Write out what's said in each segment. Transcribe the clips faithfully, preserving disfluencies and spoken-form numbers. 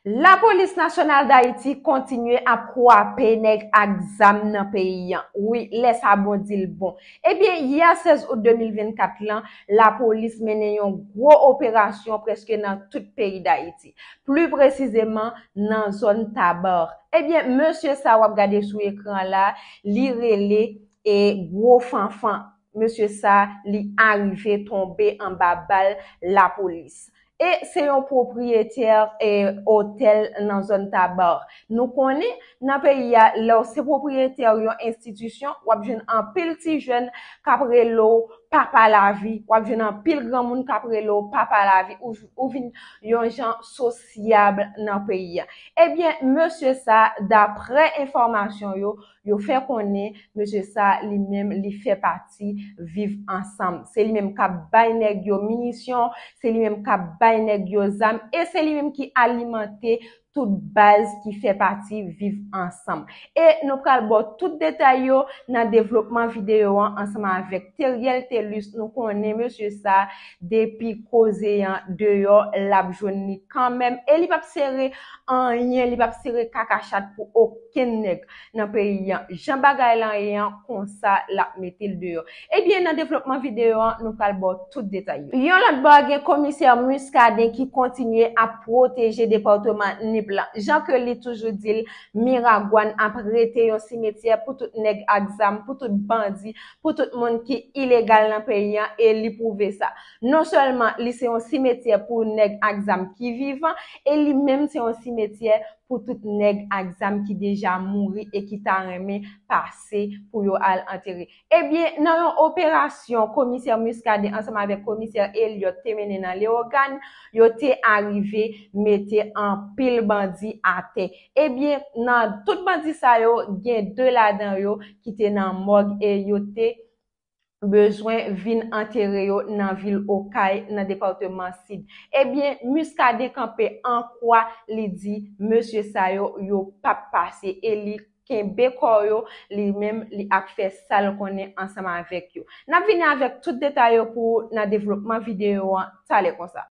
Lapolis Nasyonal Dayiti kontinye ap kwape nèg ak zam nan peyi a. Wi, lè sa bon di l bon. Ebyen, yè sèz out de mil vennkat lan, lapolis mennen yon gwo operasyon prèske nan tout peyi Dayiti, pli presizeman nan zòn Tabar. Ebyen, mesye sa w ap gade sou ekran la, li rele e Gwo Fanfan. Mesye sa, li arive tonbe anba bal lapolis. E se yon pwopriyetè e otèl nan zòn Tabar. Nou konnen, nan peyi a, lè w se pwopriyetè yon enstitisyon, w ap jwenn anpil ti jèn k ap rele w papa lavi, w ap jwenn anpil granmoun k ap rele w papa lavi, ou, ou vin yon jan sosyab nan peyi a. Ebyen, mesye sa, daprè enfòmasyon yo, yo fè konnen mesye sa li menm li fè pati Viv Ansanm. Se li menm k ap bay nèg yo minisyon, se li menm k ap bay nèg yo zam, e se li menm ki alimante tout baz ki fè pati Viv Ansanm. E nou pral ba w tout detay yo nan devlopman videyo an ansanm avèk Teriel Thelus. Nou konnen mesye sa, depi koze an deyò, l ap jwenn li kanmenm. E li p ap sere anyen, li p ap sere kaka chat pou okenn nèg nan peyi an. Jan bagay lan ye an, konsa l ap mete l deyò. Ebyen, nan devlopman videyo an, nou pral ba w tout detay yo. Yon lòt bò, gen komisè Muscadin ki kontinye ap pwoteje depatman Nip lan. Jan ke li toujou di l, Miragwàn ap rete yon simetyè pou tout nèg ak zam, pou tout bandi, pou tout moun ki ilegal nan peyi an, e li pwouve sa. Non sèlman li se yon simetyè pou nèg ak zam ki vivan, e li menm se yon simetyè pou tout nèg ak zam ki deja mouri e ki ta renmen pase pou yo al antere. Ebyen, nan yon operasyon komisè Muscadin ansanm avèk komisè Elliot te mennen nan Leyogàn, yo te arive mete anpil bandi atè. Ebyen, nan tout bandi sa yo, gen de ladan yo ki te nan mòg e yo te bezwen vin antere yo nan vil Okay, nan depatman Sid. Ebyen, Muscadin kanpe an kwa, li di, mesye sa yo, yo p ap pase e li kenbe kò yo, li menm, li ap fè sa l konnen ansanm avèk yo. N ap vini avèk tout detay yo pou w nan devlopman videyo an talè konsa.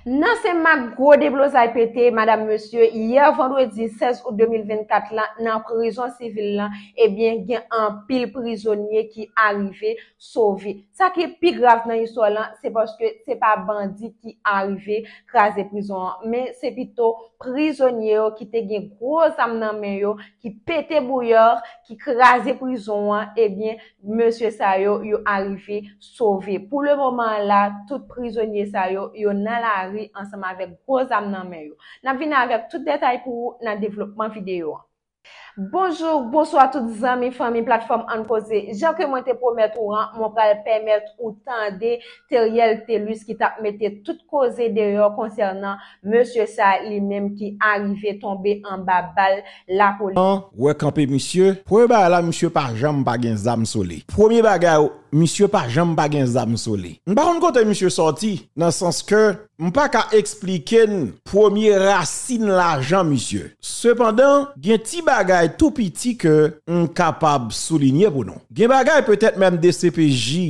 Nan Senmak, gwo deblozay pete, madanm mesye, yè vandredi sèz out de mil vennkat lan, nan prizon sivil lan, ebyen, gen anpil prizonye ki arive sove. Sa ki pi grav nan istwa lan, se paske se pa bandi ki arive kraze prizon an, men se pito prizonye yo ki te gen gwo zam nan men yo, ki pete bouyè, ki kraze prizon an, ebyen, mesye sa yo, yo arive sove. Pou le moman la, tout prizonye sa yo, yo nan lari ansanm avèk gwo zam nan men yo. N ap vini avèk tout detay pou ou nan devlopman videyo an. Bonjou, bonswa tout zanmi, fanmi platfòm Ann Koze. Jan ke mwen te pwomèt ou an, mwen pral pèmèt ou tande Teriel Thelus ki t ap mete tout koze deyò konsènan mesye sa li menm ki arive tonbe anba bal lapolis. An, wè kanpe misye. Premye bagay la, misye pa janm pa gen zam sou li. Premye bagay, misye pa janm pa gen zam sou li. M pa konn kote misye sòti, nan sans ke m pa ka eksplike n premye rasin lajan misye. Sepandan, gen ti bagay tou piti ke m kapab soulinye pou nou. Gen bagay petèt menm D C P J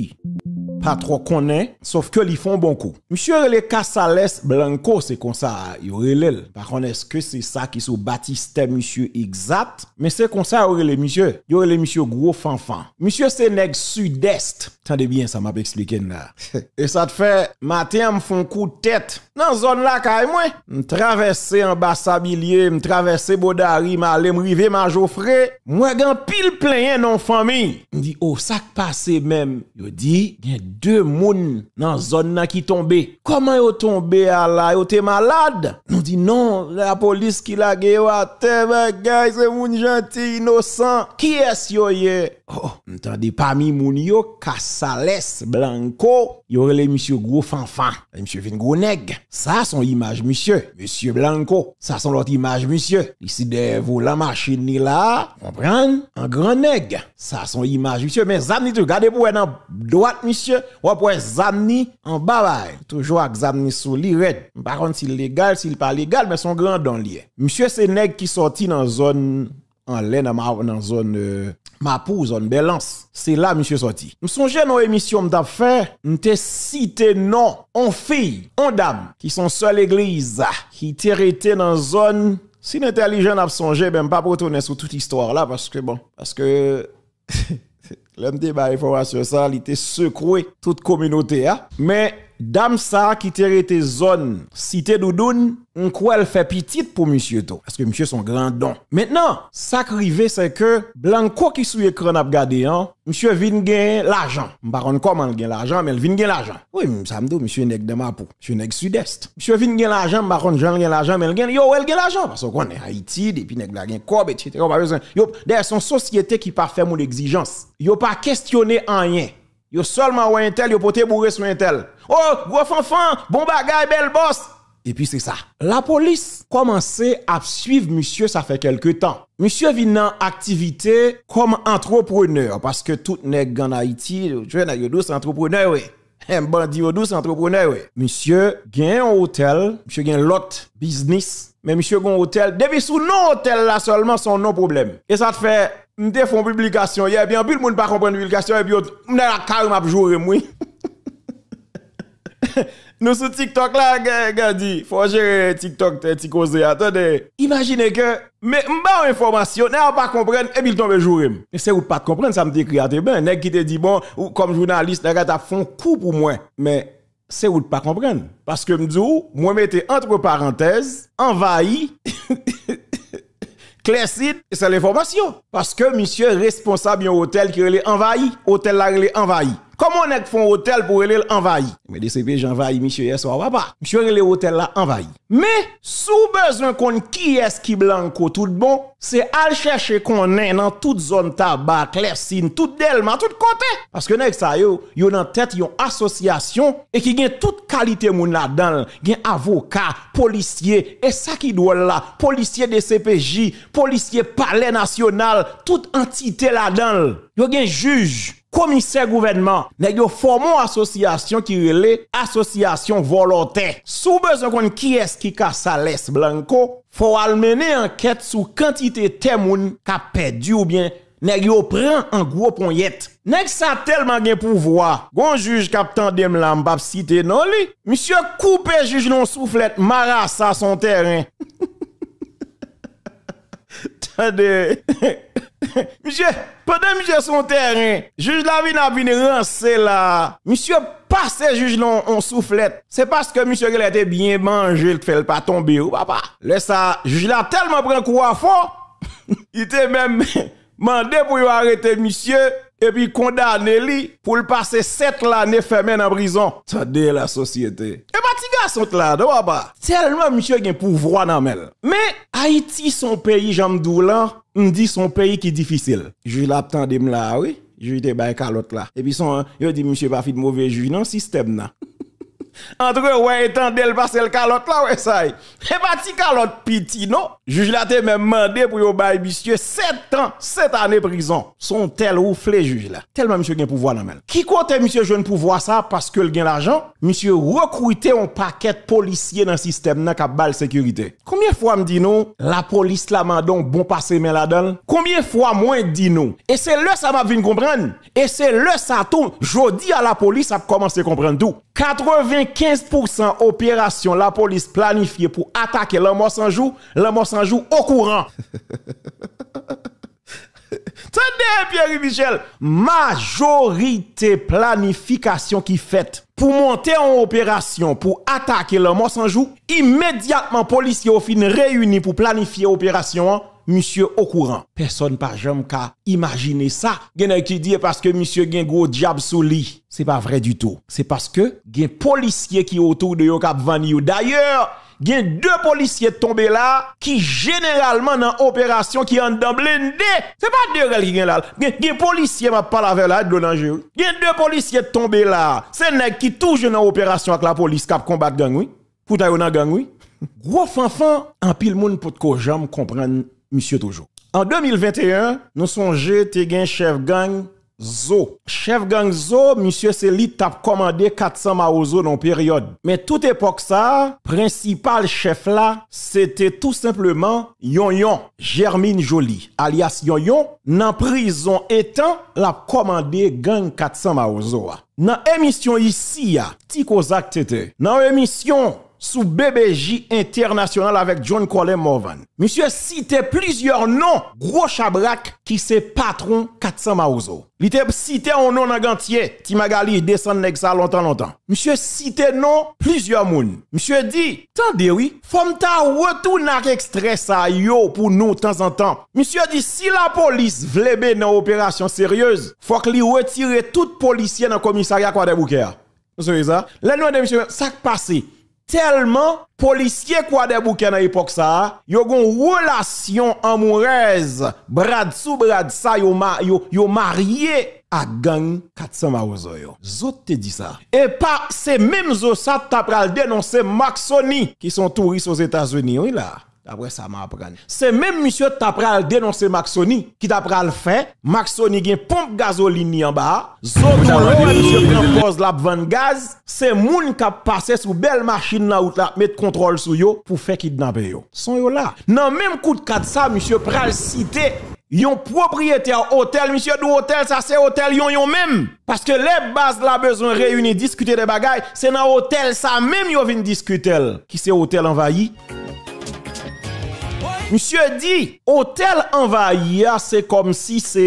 pa twò konnen, sòf ke li fè yon bon kou. Misye rele Casales Blanco, se konsa yo rele l. Pa konn èske se sa ki sou batistè misye egzat, men se konsa yo rele misye. Yo rele misye Gwo Fanfan. Misye se nèg Sidès. Tande byen sa m ap eksplike n la. E sa t fè, maten an, m fè yon kout tèt nan zòn lakay mwen. M travèse anba Sabilye, m travèse Bodari, m ale, m rive Majofre. M wè gen anpil plenyen nan yon fanmi. M di, o, sa k pase menm? Yo di, gen de moun nan zòn nan ki tonbe. Kòman yo tonbe a la? Yo te malad? Nou di, non, lapolis ki lage yo atè, bagay, se moun janti, inosan. Kiyès yo ye? Oh, m tande pami moun yo, Casales Blanco, yo rele misye Gwo Fanfan. Misye vin gwo nèg. Sa se yon imaj misye, mesye Blanco. Sa se yon lòt imaj misye. Li si dèyè volan machin li la, konprann? An gran nèg. Sa se yon imaj misye, men zam li toujou. Gade pou wè nan dwat misye, w ap wè zam li anba bagay. Toujou ak zam li sou li rèd. M pa konn si l legal, si l pa legal, men se yon grandon li ye. Misye se nèg ki sòti nan zòn anlè nan ma-, nan zòn, euh, Mapou, zòn Bèlans. Se la misye sòti. M sonje nan yon emisyon m t ap fè, m te site non on fi, on dam, ki se yon sè legliz, ki te rete nan zòn, si n entèlijan n ap sonje, men m p ap retounen sou tout istwa la, paske, bon, paske lè m te bay enfòmasyon sa, li te sekwe tout kominote a. Men, dam sa ki te rete zòn Site Doudoun, m kwè l fè pitit pou misye tou. Paske misye se yon grandon. Mentnan, sa k rive, se ke Blanco ki sou ekran n ap gade an, misye vin gen lajan. M pa konn kòman l gen lajan, men l vin gen lajan. Wi, m, sa m di w, misye nèg nan Mapou. Misye nèg Sidès. Misye vin gen lajan, m pa konn jan l gen lajan, men l gen, yo wè l gen lajan. Paske w konnen, Ayiti, depi nèg la gen kòb, etsetera, ou pa bezwen. Yo, dayè, se yon sosyete ki pa fè moun egzijans. Yo pa kestyone anyen. Yo sèlman wè entèl, yo pote boure sou entèl. O, gwo fanfan, bon bagay, bèl bòs. Epi se sa. Lapolis kòmanse ap swiv misye, sa fè kèlke tan. Misye vin nan aktivite kòm antreprenè, paske tout nèg ann Ayiti, yo, nèg yo dous antreprenè, wi. Bandi yo dous antreprenè, wi. Misye gen yon otèl, misye gen lòt biznis, men misye gen yon otèl. Depi sou non otèl la sèlman, se yon non pwoblèm. E sa t fè, m te fè yon piblikasyon yè, epi anpil moun pa konprann piblikasyon, epi yo, nèg la kareman ap joure m, wi. Nou sou TikTok la, Ga-, Gady, fò w jere TikTok, ti koze a, tande. Imajine ke, men m ba w enfòmasyon, nèg la pa konprann, epi l tonbe joure m. Men se ou k pa t konprann sa m te ekri a te byen. Nèg ki te di, bon, ou, kòm jounalis, nèg la t ap fè yon kou pou mwen. Men se ou k pa konprann. Paske m di w, mwen mete antre parantèz, anvayi, Klèsid, se lenfòmasyon. Paske misye responsab yon otèl ki rele Anvayi. Otèl la rele Anvayi. Kòman yon nèg fè yon otèl pou rele l Anvayi? Men D C P J anvayi misye yè swa, papa. Misye rele otèl la Anvayi. Men, si w bezwen konn kiyès ki Blanco tout bon, se al chèche konnen nan tout zòn Taba, Klèsin, tout Dèlma, tout kote. Paske nèg sa yo, yo nan tèt yon asosyasyon e ki gen tout kalite moun ladan l. Gen avoka, polisye, e sa ki dwòl la, polisye D C P J, polisye Palè Nasyonal, tout antite ladan l. Yo gen jij, komisè gouvènman. Nèg yo fòme yon asosyasyon ki rele Asosyasyon Vòlò Tè. Si w bezwen konn kiyès ki Casales Blanco, fò w al mennen ankèt sou kantite tè moun k ap pèdi oubyen nèg yo pran an gwo ponyèt. Nèg sa tèlman gen pouvwa. Gon jij k ap tande m la, m p ap site non li. Misye koupe jij nan yon souflèt, marasa sou yon tèren. Tande. Misye, pandan misye sou yon tèren, jij la vin ap vin ranse la. Misye pase jij nan yon souflèt. Se paske misye genlè te byen manje, l fè l pa tonbe, wi, papa. Lè sa, jij la tèlman pran kou a fò, li te menm mande pou yo arete misye epi kondane li pou l pase sèt lane fèmen nan prizon. Tande lasosyete. E pa ti gason t la, non, papa. Tèlman misye gen pouvwa nan men l. Men, Ayiti se yon peyi, jan m di w lan, m di se yon peyi ki difisil. Jij la ap tande m la a, wi. Jij te bay kalòt la. Epi se yon, yo di misye pa fin move jij nan sistèm nan. Antre wè e tande l pase l kalòt la, wè sa ye. E pa ti kalòt piti, non. Jij la te menm mande pou yo bay misye sèt an, sèt ane prizon. Se yon tèl woufle jij la. Tèlman misye gen pouvwa nan men l. Ki kote misye jwenn pouvwa sa? Paske l gen lajan, misye rekrite yon pakèt polisye nan sistèm nan k ap ba l sekirite. Konbyen fwa m di nou, lapolis la mande yon bon pase men ladan l? Konbyen fwa mwen di nou? E se lè sa m ap vin konprann. E se lè sa tou, jodi a lapolis ap kòmanse konprann tou. Katrevenkenz pousan operasyon lapolis planifye pou atake Lanmò San Jou, Lanmò San Jou okouran. Tande, Pierre Michel, majorite planifikasyon ki fèt pou monte yon operasyon pou atake Lanmò San Jou, imedyatman polisye yo fin reyini pou planifye operasyon an, misye okouran. Pèsonn pa janm ka imajine sa. Gen nèg ki di e paske misye gen gwo dyab sou li. Se pa vrè ditou. Se paske gen polisye ki otou de yo k ap vann yo. Dayè, gen de polisye t tonbe la ki jeneralman nan operasyon ki anndan blende. Se pa de rèl ki gen la. Gen, gen polisye m ap pale avè w la, dlo nan je, wi. Gen de polisye t tonbe la. Se nèg ki toujou nan operasyon ak lapolis k ap konbat gang, wi. Poutan yo nan gang, wi. Gwo fanfan, anpil moun potko janm konprann misye toujou. An de mil venteyen, nou sonje te gen chèf gang Zo. Chèf gang Zo, misye se li t ap kòmande kat san Mawozo nan yon peryòd. Men tout epòk sa a, prensipal chèf la, se te tou senpleman Yonyon, Germine Joly, alyas Yonyon, nan prizon etan l ap kòmande gang kat san Mawozo a. Nan emisyon isi a, Ti Kozak Tete, nan yon emisyon sou B B J Entènasyonal avèk John Colin Morvan, misye site plizyè non gwo chabrak ki se patwon kat san Mawozo. Li te site yon non nan Gantye, Ti Magali desann nèg sa lontan lontan. Misye site non plizyè moun. Misye di, tande wi, fò m ta retounen ak ekstrè sa yo pou nou tanzantan. Misye di si lapolis vle mennen yon operasyon seryez, fòk li retire tout polisye nan komisarya Kwadèboukè a. Ou sonje sa? Lè nou mande misye, sa k pase? Tèlman polisye Kwadèboukè nan epòk sa a, yo gen yon relasyon anmourèz, brad sou brad sa, yo, ma, yo, yo marye ak gang kat san Mawozo yo. Zot te di sa. E pa se menm zo sa t ta pral denonse Marc Sony, ki se yon touris Ozetazini, wi la. Daprè sa m aprann. Se menm misye t ta pral denonse Marc Sony, ki ta pral fè Marc Sony gen ponp gazolin li anba a. Zo di w lè w wè misye pran pòz l ap vann gaz, se moun k ap pase sou bèl machin nan wout la ap met kontwòl sou yo pou fè kidnape yo. Son yo la. Nan menm kout kat sa, misye pral site yon pwopriyetè otèl, misye di w otèl sa se otèl Yonyon menm. Paske lè baz la bezwen reyini diskite de bagay, se nan otèl sa menm yo vin diskite l, ki se otèl Anvayi. Misye di, otèl Anvayi a, se kòmsi se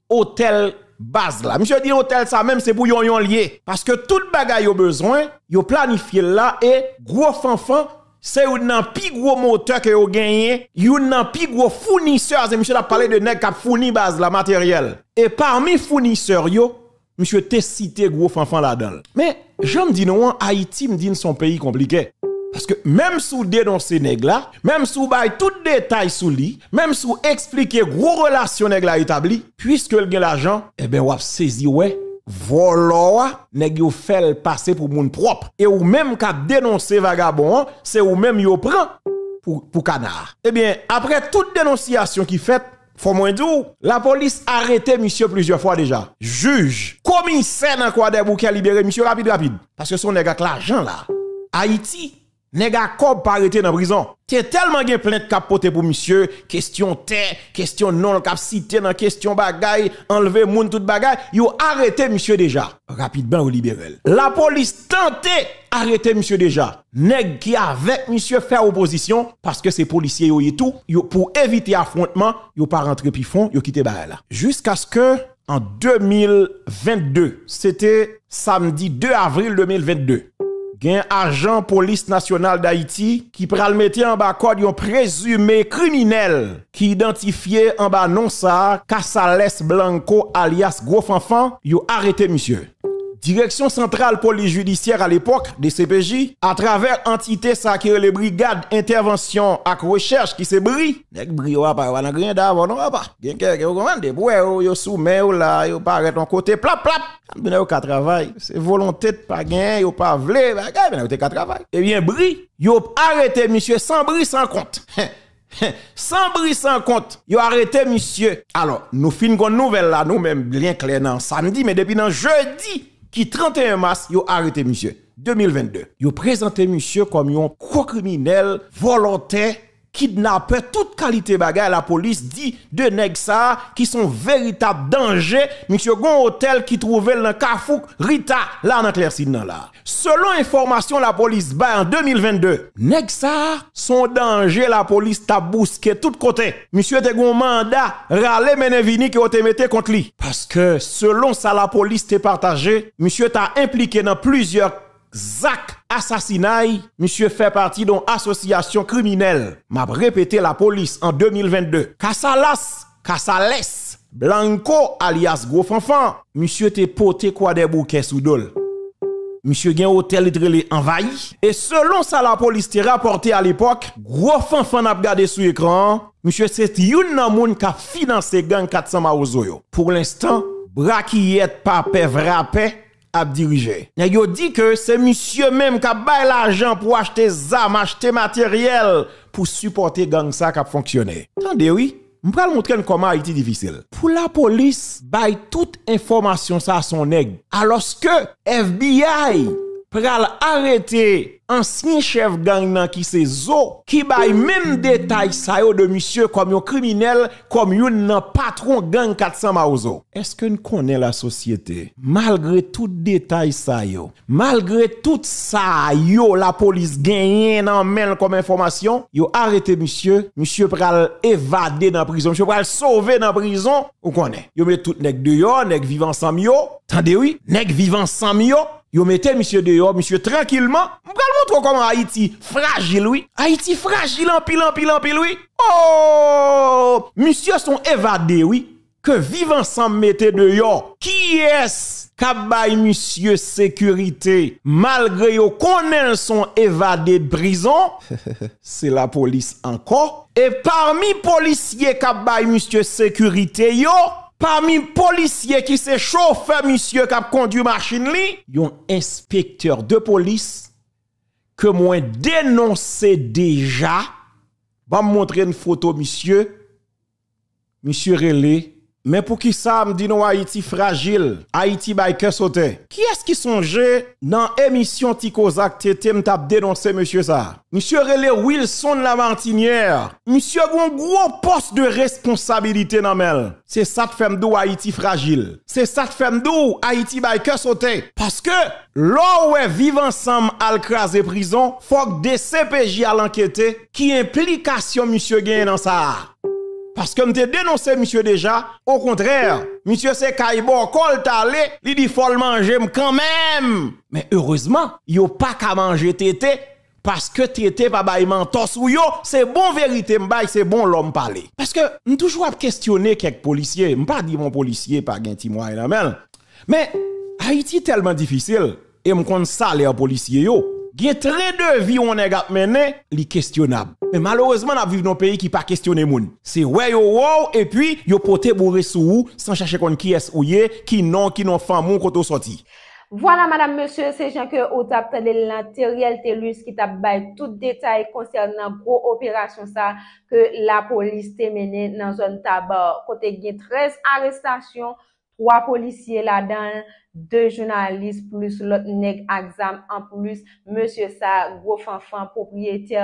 otèl baz la. Misye di otèl sa menm se pou Yonyon l ye. Paske tout bagay yo bezwen, yo planifye l la e Gwo Fanfan se youn nan pi gwo motè ke yo genyen, youn nan pi gwo founisè, se misye t ap pale de nèg k ap founi baz la materyèl. E pami founisè yo, misye te site Gwo Fanfan ladan l. Men, jan m di nou an, Ayiti, m di n se yon peyi konplike. Paske menm si w denonse nèg la, menm si w bay tout detay sou li, menm si w eksplike gwo relasyon nèg la etabli, piske l gen lajan, enben w ap sezi wè, vòlò a, nèg yo fè l pase pou moun pwòp. E ou menm k ap denonse vagabon an, se ou menm yo pran pou, pou kana a. Ebyen, apre tout denonsiyasyon ki fèt, fò mwen di w, lapolis arete misye plizyè fwa deja. Jij, komisè nan Kwadèboukè libere misye rapid rapid. Paske se yon nèg ak lajan la. Ayiti, nèg a kòb pa rete nan prizon. Te tèlman gen plent k ap pote pou misye, kesyon tè, kesyon non l k ap site nan kesyon bagay, anlve moun tout bagay, yo arete misye deja. Rapidman, yo libere l. Lapolis tante arete misye deja. Nèg ki avèk misye fè opozisyon, paske se polisye yo ye tou, yo, pou evite afwontman, yo pa rantre pi fon, yo kite bagay la. Jiskaske, an de mil vennde, se te samdi de avril de mil vennde, gen ajan Polis Nasyonal d Ayiti ki pral mete anba kòd yon prezime kriminèl ki idantifye anba non sa a, Casales Blanco alyas Gwo Fanfan, yo arete misye. Direksyon Santral Polis Jidisyè alepòk, D C P J, atravè antite sa ki rele Brigad Entèvansyon ak Rechèch, ki se bri, nèg bri yo apa, yo pa nan griyen davò non apa. Gen kèk, ou konprann, depi w wè yo, yo sou men yo la, yo parèt yon kote, plap, plap. Sa vle di yo ka travay. Se volonte t pa genyen, yo pa vle, bagay, men yo te ka travay. Ebyen, bri, yo arete misye san bri, san kont. San bri, san kont, yo arete misye. Alò, nou fin konn nouvèl la, nou menm, byen klè nan samdi, men depi nan jedi, ki trannteyen mas, yo arete misye. De mil vennde. Yo prezante misye kòm yon gwo kriminèl, vòlò tè, kidnapè, tout kalite bagay. Lapolis di de nèg sa a ki se yon veritab danje. Misye gen yon otèl ki twouve l nan Kafou Rita, la nan Klèsid nan la. Selon enfòmasyon lapolis bay an de mil vennde, nèg sa a se yon danje lapolis t ap bouske tout kote. Misye te gen yon manda rale mennen vini ke yo te mete kont li. Paske, selon sa lapolis te pataje, misye ta enplike nan plizyè zak asasinay, misye fè pati de yon asosyasyon kriminèl. M ap repete, lapolis an de mil vennde. Kasalas, Casales Blanco, alyas Gwo Fanfan, misye te pote Kwadèboukè sou do l. Misye gen otèl li t rele Anvayi. E selon sa lapolis te rapòte alepòk, Gwo Fanfan n ap gade sou ekran an, misye se youn nan moun k ap finanse gang kat san Mawozo yo. Pou lenstan, brakiyèt pa pè vrapè ap dirije. Nèg yo di ke se misye menm k ap bay lajan pou achte zam, achte materyèl pou sipòte gang sa k ap fonksyone. Tande wi, M pral montre n kòman Ayiti difisil. Pou lapolis bay tout enfòmasyon sa a, se yon nèg. Alòske F B I pral arete ansyen chèf gang nan ki se Zo, ki bay menm detay sa yo de misye kòm yon kriminèl, kòm youn nan patwon gang kat san Mawozo. Èske n konnen lasosyete, malgre tout detay sa yo, malgre tout sa yo lapolis genyen nan men l kòm enfòmasyon, yo arete misye, misye pral evade nan prizon, misye pral sove nan prizon, ou konnen. Yo met tout nèg deyò, nèg Viv Ansanm yo, tande wi, nèg Viv Ansanm yo, yo mete misye deyò, misye trankilman. M pral montre w kòman Ayiti frajil wi. Ayiti frajil anpil, anpil, anpil wi. Oh! Misye se yon evade wi. Ke Viv Ansanm mete deyò. Kiyès k ap bay misye sekirite? Malgre yo konnen l se yon evade de prizon, se lapolis ankò. E pami polisye k ap bay misye sekirite yo, pami polisye ki se chofè misye k ap kondui machin li, yon enspektè de polis ke mwen denonse deja. Ban m montre n foto misye. Misye rele. Men poukisa m di nou Ayiti frajil, Ayiti bay kè sote? Kiyès ki sonje nan emisyon Ti Koze ak Tete m t ap denonse mesye sa a? Misye rele Wilson Lamartinière. Misye gen yon gwo pòs de responsabilite nan men l. Se sa k fè m di w Ayiti frajil. Se sa k fè m di w Ayiti bay kè sote. Paske lè w wè Viv Ansanm al kraze prizon, fòk D C P J al ankete ki enplikasyon misye genyen nan sa a. Paske m te denonse misye deja, okontrè, misye se kay bòkò l t ale, li di fò l manje m kanmenm. Men erezman, yo pa ka manje Tete, paske Tete pa bay mantò sou yo, se bon verite m bay, se bon lò m pale. Paske m toujou ap kestyone kèk polisye, m pa di yon polisye pa gen ti mwayen nan men l, men Ayiti tèlman difisil, e m konn salè polisye yo. Gen tren de vi yon nèg ap mennen, li kestyonab. Men malerezman, n ap viv nan yon peyi ki pa kestyone moun. Se wè yo wè w, epi yo pote boure sou ou, san chèche konn kiyès ou ye, ki non, ki non fanmi w, kote w sòti. Vwala, madam, mesye, se jan ke ou t ap tande l lan, Teriel Thelus ki t ap bay tout detay konsènan gwo operasyon sa ke lapolis te mennen nan zòn Taba, kote gen trèz arestasyon, twa polisye ladan l, de jounalis plis lòt nèg ak zam. Anplis, mesye sa, gwo fanfan, pwopriyetè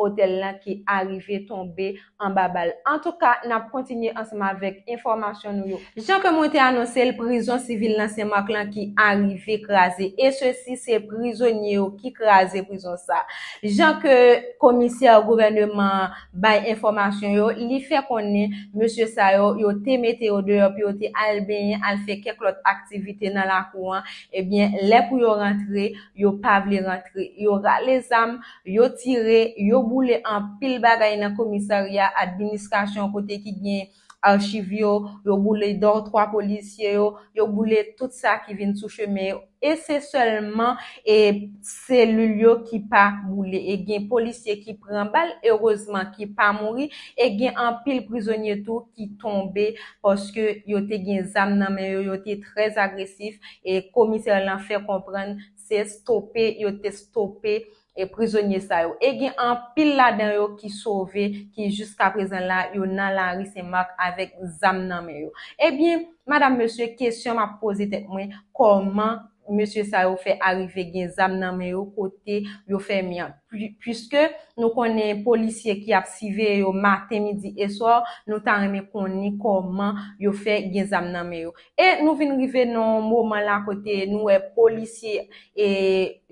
otèl lan ki arive tonbe anba bal. Antouka, n ap kontinye ansanm avèk enfòmasyon nou yo. Jan ke mwen te anonse l, prizon sivil nan Senmak lan ki arive kraze. E sesi, se prizonye yo ki kraze prizon sa. Jan ke komisè gouvèneman an bay enfòmasyon yo, li fè konnen mesye sa yo, yo te mete yo deyò pou yo te al benyen, al fè kèk lòt aktivite nan lakou an. Ebyen, lè pou yo rantre, yo pa vle rantre. Yo rale zam, yo tire, yo boule anpil bagay nan komisarya, administrasyon kote ki gen achiv yo, yo boule dòtwa polisye yo, yo boule tout sa ki vin sou chemen yo. E se sèlman, e, selil yo ki pa boule. E gen polisye ki pran bal, erezman ki pa mouri. E gen anpil prizonye tou ki tonbe paske yo te gen zam nan men yo, yo te trè agresif. E komisè lan fè konprann se stope yo te stope e prizonye sa yo. E gen anpil ladan yo ki sove, ki jiskaprezan la, yo nan lari Senmak avèk zam nan men yo. Ebyen, madam, mesye, kesyon m ap poze tèt mwen, kòman mesye sa yo fè arive gen zam nan men yo kote yo fèmen an? Pi-, piske nou konnen polisye ki ap siveye yo maten, midi e swa, nou ta renmen konnen kòman yo fè gen zam nan men yo. E nou vin rive nan yon moman la kote nou wè polisye, e,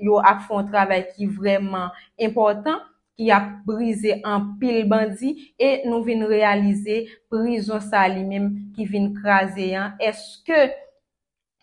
yo ap fè yon travay ki vrèman enpòtan, ki ap brize anpil bandi, e nou vin reyalize prizon sa li menm ki vin kraze an. Èske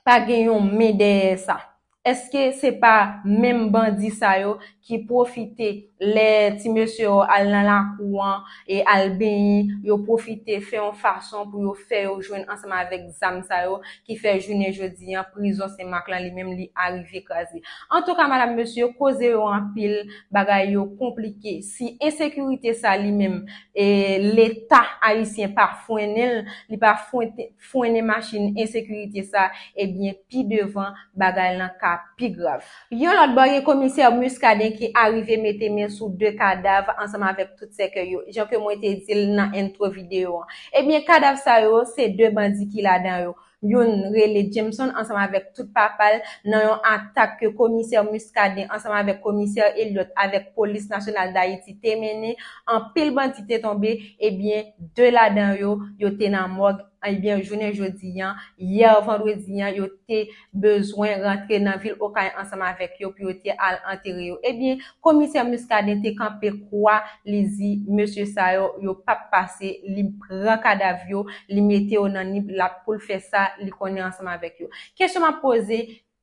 pa gen yon men dèyè sa? Èske se pa menm bandi sa yo ki pwofite lè ti mesye yo al nan lakou an e al benyen, yo pwofite fè yon fason pou yo fè yo jwenn ansanm avèk zam sa yo ki fè jounen jodi an prizon Senmak lan li menm li arive kraze? Antouka, madam, mesye, koze yo anpil, bagay yo konplike. Si ensekirite sa li menm, e, Leta ayisyen pa frennen l, li pa fwente-, frennen machin ensekirite sa, ebyen, pi devan, bagay lan ka pi grav. Yon lòt bò, gen komisè Muscadin ki arive mete men sou de kadav ansanm avèk tout sèkèy yo, jan ke mwen te di l nan entwo videyo an. Ebyen, kadav sa yo, se de bandi ki ladan yo. Youn rele Jameson ansanm avèk tout papa l nan yon atak ke komisè Muscadin ansanm avèk komisè Elliot avèk Polis Nasyonal Dayiti te mennen. Anpil bandi te tonbe, ebyen, de ladan yo, yo te nan mòg. Ebyen, jounen jodi an, yè vandredi an, yo te bezwen rantre nan vil Okay ansanm avèk yo pou yo te al antere yo. Ebyen, komisè Muscadin te kanpe kwa, li di, mesye sa yo, yo p ap pase, li pran kadav yo, li mete yo nan nip, l ap pou l fè sa li konnen ansanm avèk yo. Kesyon m ap poze,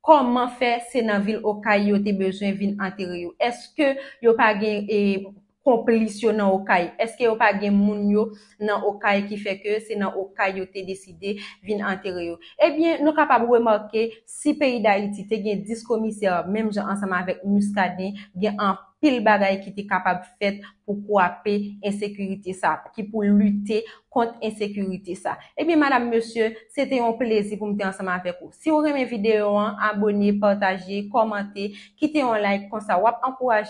kòman fè se nan vil Okay yo te bezwen vin antere yo? Èske yo pa gen, e, konplis yo nan Okay? Èske yo pa gen moun yo nan Okay ki fè ke se nan Okay yo te deside vin antere yo? Ebyen, nou kapab remake, si peyi Dayiti te gen dis komisè, menm jan ansanm avèk Muscadin, gen anpil bagay ki te kapab fèt pou kwape ensekirite sa, ki pou lite kont ensekirite sa. Ebyen, madam, mesye, se te yon plezi pou m te ansanm avèk ou. Si w renmen videyo an, abone, pataje, kòmante, kite yon like, konsa w ap ankouraje